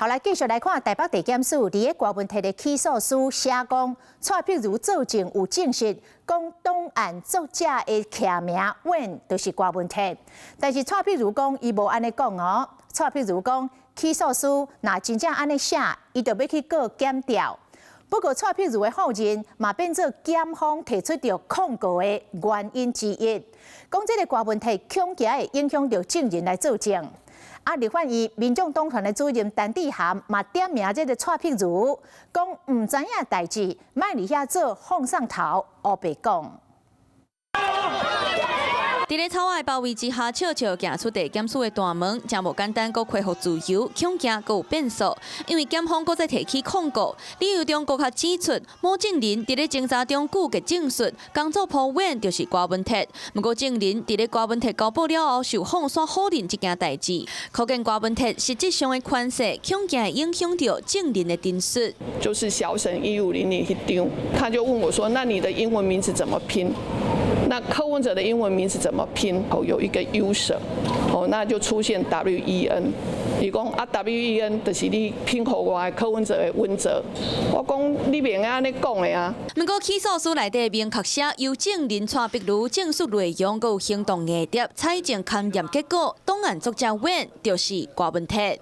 好，來繼續來看台北地檢署佇咧郭文鐵的起訴書寫講，蔡碧如作證有證實，講檔案作者的署名 Wen 就是郭文鐵，但是蔡碧如講伊無按呢講哦。蔡碧如講起訴書若真正按呢寫，伊就欲去告檢調。不過蔡碧如的否認嘛變做檢方提出著控告的原因之一，講這個郭文鐵恐驚會影響著證人來作證。啊！立法院民眾黨團的主任陳智菡嘛點名這个蔡碧如，講毋知影代誌，莫佇遐做放送頭，烏白講。佇咧草仔的包圍之下，笑笑行出地檢署的大門，誠無簡單，閣恢復自由，恐驚閣有變數，因為檢方閣再提起控告。理由中閣較指出，某證人佇咧偵查中拒絕證述，工作鋪員就是郭文鐵。毋過證人佇咧郭文鐵交保了後，受訪煞否認這件代誌，可見郭文鐵實質上的權勢，恐驚會影響著證人的陳述。就是小沈1500彼張，他就問我說：那你的英文名字怎麼拼？那柯文哲的英文名字怎麼拼？哦，有一個 user，哦，那就出現 WEN。伊講啊，WEN 就是你拼予我的柯文哲的文哲。我講你袂用按呢講的啊。毋過起訴書內底明確寫，由證人蔡碧如證述內容，閣有行動硬碟採證勘驗結果，檔案作者 Wen 就是郭文鐵。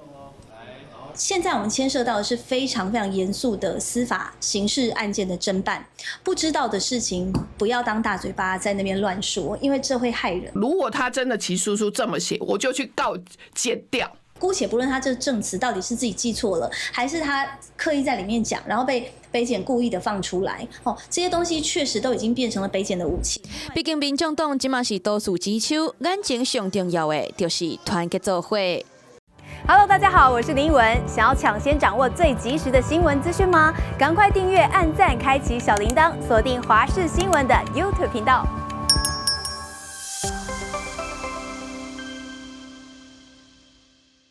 現在我們牽涉到的是非常非常嚴肅的司法刑事案件的偵辦，不知道的事情不要當大嘴巴在那邊亂說，因為這會害人。如果他真的起訴書這麼寫，我就去告檢調。姑且不論他這個證詞到底是自己記錯了，還是他刻意在裡面講，然後被北檢故意的放出來，哦，這些東西確實都已經變成了北檢的武器。畢竟民眾黨這馬是多數之手，眼前上重要的就是團結做伙。 Hello，大家好，我是林文。想要搶先掌握最及時的新聞資訊嗎？趕快訂閱、按讚、開啟小鈴鐺，鎖定華視新聞的 YouTube 頻道。